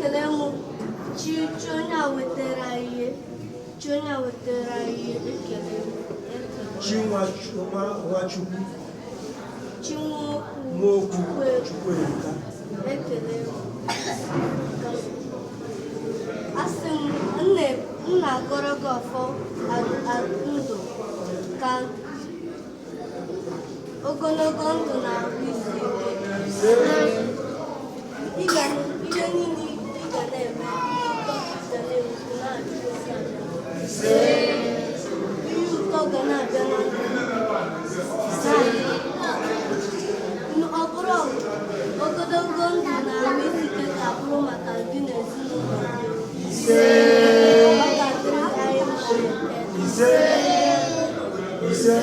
Ekele m chi chi onye a wetara anyị ihe, chi onye a wetara anyị ihe. Ekele m, ekele m. Chi nwa nwa Nwachukwu. Chi Nwokwu. Nwokwu. Chukwuebuka. Ekele m. Asị m nne m na-agọrọ gị ọfọ ndụ ka ogologo ndụ na ahụ isi ike. Ihe niile ị ga na-eme, ụtọ ga na-ewute na-achụ oke aja. Ihe ụtọ ga na-abịa na ndụ gị. Ọ bụrụ ogologo ndụ na ahụ isi ike ga-abụrụ maka gị na ezinụlọ gị. Ọ ga-adịrị anyị mma n'eke. Ise, ise,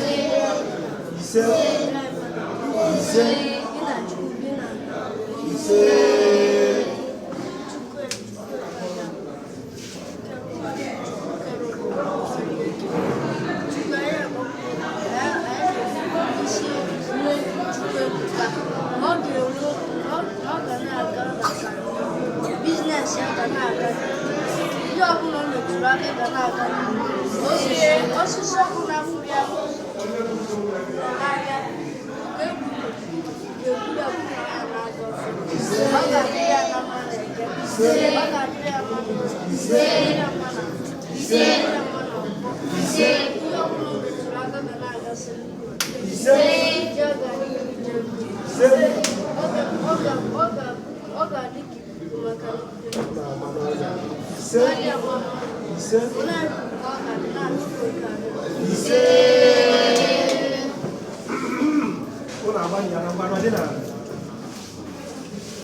ise, ise. Gị na Chukwu gị na Ise. Chukwu Ebuka. Chukwu anyị isi Chukwu Ebuka, ọ ga-eru, ọ ga na-aga maka business ya ga na-aga n'ihu. Ihe ọbụla o metụrụ aka ga na-aga n'ihu. Osisi osisi ọbụla fụrụ ya n'anya ga-egbu ya bụrụ ya n'azụ ọsọ. Ọ ga-adị ya na mma na eke, ọ ga-adịrị ya mma n'orie, dịrị ya mma na afọ, dịrị ya mma na nkwọ. Ihe ọbụla o metụrụ aka ga na-agasị. Ise. Ije ọ ga n'ihu ije mbụ. Ise. Ọ ga-adị ka ikuku maka Ise. karịa mma. Ise. Na-ekwu ka ọ ga-adị na-achụpụ oke abịa. Ise. Ụnụ agbalịala. Mgbanụ dị n'ala.